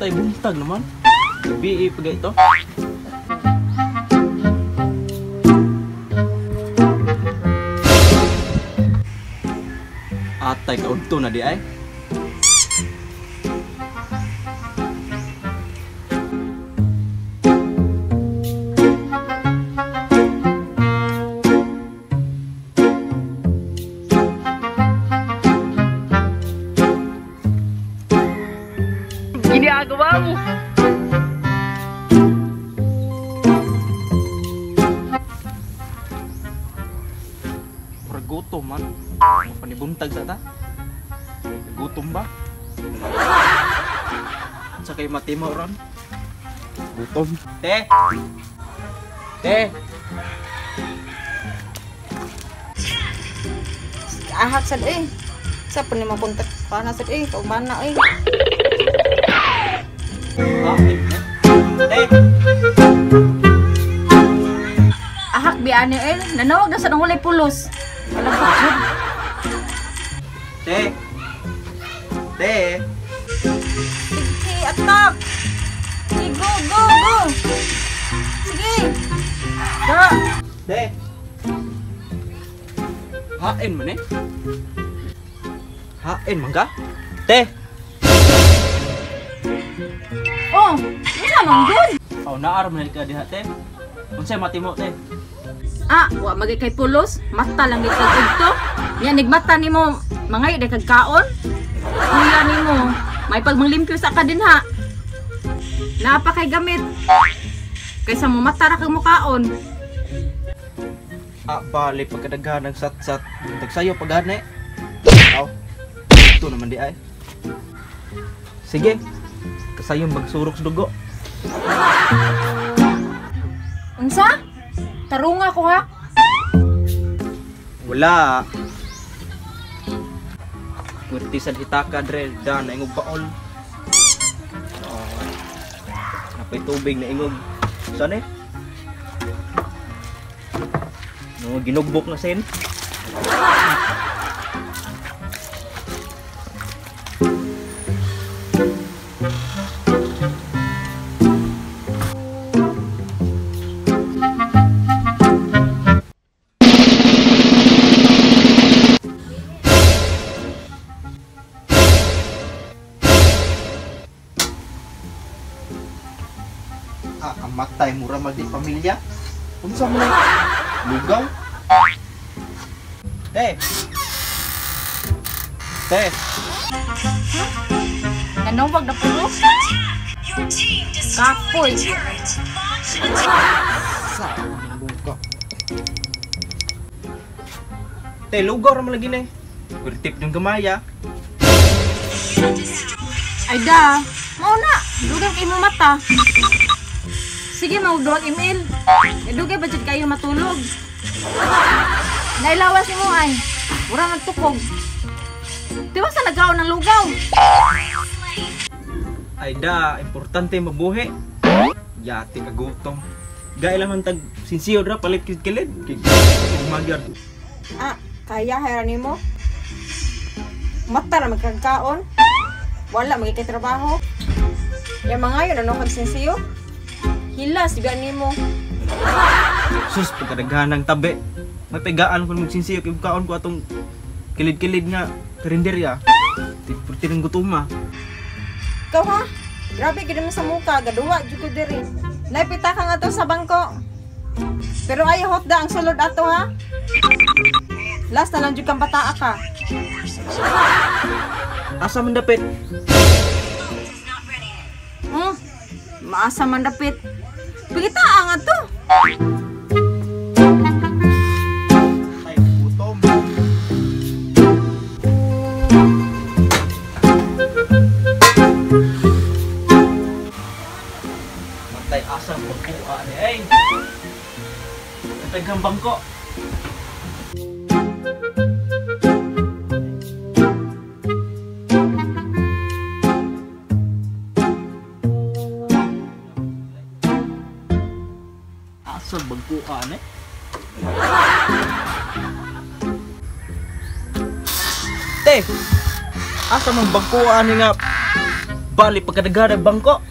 Atay buntag naman. Gabi pa ito. Atay kaudto na di ay. Ginagawa mo. Murag gutom man. Panibuntag sa ta. Gutom ba? Sa kay matimo ron. Gutom. Te. Te. Ahak sad eh. Sa pa nimo kontak pa na sad eh, kauban na eh. Te. Ahak biani eh, nanawag na sa nang walay pulos. Alam ko jud. Te. Te. Sige, attack. Sige, go, go, go. Sige. Da. Te. Hain man eh. Hain man ka? Te. Oh, unsa man gud? Oh, naar man ka diha te. Unsay matimo te? Ah, wa magay kay pulos, mata lang gid kag udto. Nya nigmata nimo, mangayo day kag kaon. Kuya nimo, may pagmanglimpyo sa ka din ha. Naa pa kay gamit. Kaysa mo mata ra kag mukaon. Ah, bali pagkadaghan ng sat-sat, tagsayo pagani. Aw. Ito naman di ay. Sige. Kasayon magsurok sa dugo. Unsa? Tarunga ko ha? Wala. Pwerte sa hitaka dre, da na ingog baol. Oh. Napay tubig na ingog. Saan eh? No, ginugbok na sin. Ah, kamatay mura magdi pamilya. Unsa man lugaw? Te. Te. Huh? Nanawag na pulos? Kapoy. Sa lugaw. Te, lugaw ra man lagi ni. Kurtip ng gamaya. Ay da, mao na. Dugay kay mo mata. Sige, magduwag email. Dugay ba jud kayo matulog? Nailawas nimo ay. Mura nagtukog. Di ba sa nagkaon ng lugaw? Ay da, importante mabuhi. Yati ka gutom. Gaila man tag sinsiyo ra palit kilid. Umagyar. Ah, kaya hayra nimo. Mata ra magkagkaon. Wala magikay trabaho. Ya mangayon ano kag sinsiyo? Hilas biya nimo. Sus, pagkadaghan ng tabi. May pegaan kun magsinsiyo kay kaon ko atong kilid-kilid nga karinderya. Purti ng gutuma. Ikaw ha? Grabe gid mo sa muka, gaduwa jud ko diri. Naipita ka nga to sa bangko. Pero ay hot da ang sulod ato ha. Last na lang jud kang bataa ka. Asa man dapit? Maasa man dapit. Pagita nga to. Ay, gutom. Matay asang pagkuha ni ay. Nataghang bangko. Asa bangkuan eh? Te! Asa man bangkuan ni nga Bali pagkadaghan ang bangko.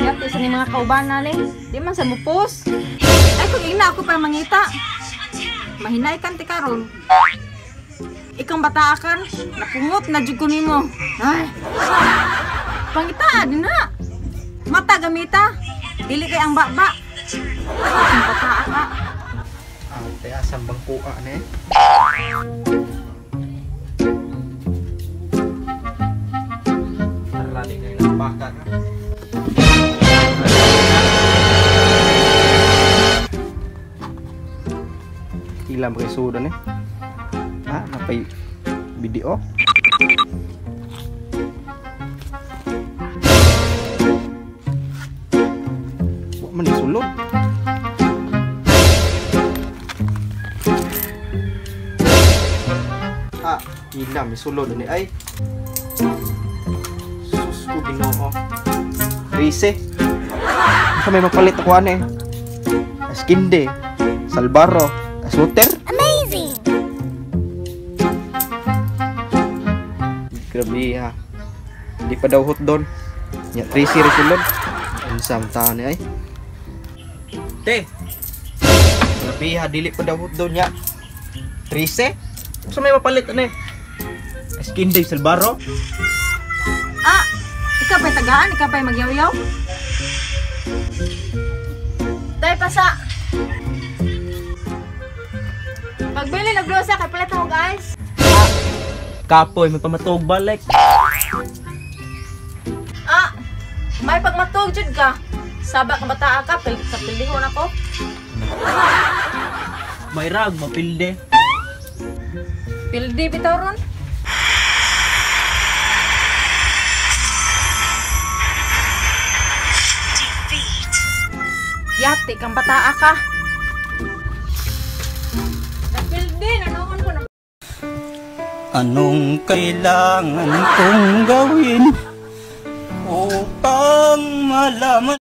Yati sa ni mga kauban ni. Di man sa mupos. Ay kung ingna ako pa mangita. Mahinay kan ti karon. Ikang bataakan, napungot na jud ko nimo. Ay. Pangita din na. Mata gamita. Dili kay ang baba. Ikang bataa ka. Ate, asang bangko ni? Tara di kay baka. Ilang kay sudan eh. Ah, napay video. Wa man sulod. Ah, ilang may sulod ni ay. Sus ko Ginoo. Rise. Asa may mapalit ako ani? Askinde, Salbaro, Asuter. Amazing! Grabe ha. Hindi pa daw hot doon. Nya 13 ra sulod. Unsa man taon ni ay? Te. Grabe ha, dili pa daw hot doon nya. 13? Unsa may mapalit ani? Askinde, Salbaro. Ah, ikaw pa'y tagaan, ikaw pa'y magyaw-yaw. Tay pasa. Pagbili naglosa kay palit ako guys. Kapoy, may pamatog balik. Ah, may pagmatog jud ka. Saba ka bataa ka, pil sa pildihon ako. May rag, mapilde. Pildi bitaw ron. Yati kang bataa ka. Napildi, nanoon ko na. Anong kailangan kong gawin upang malaman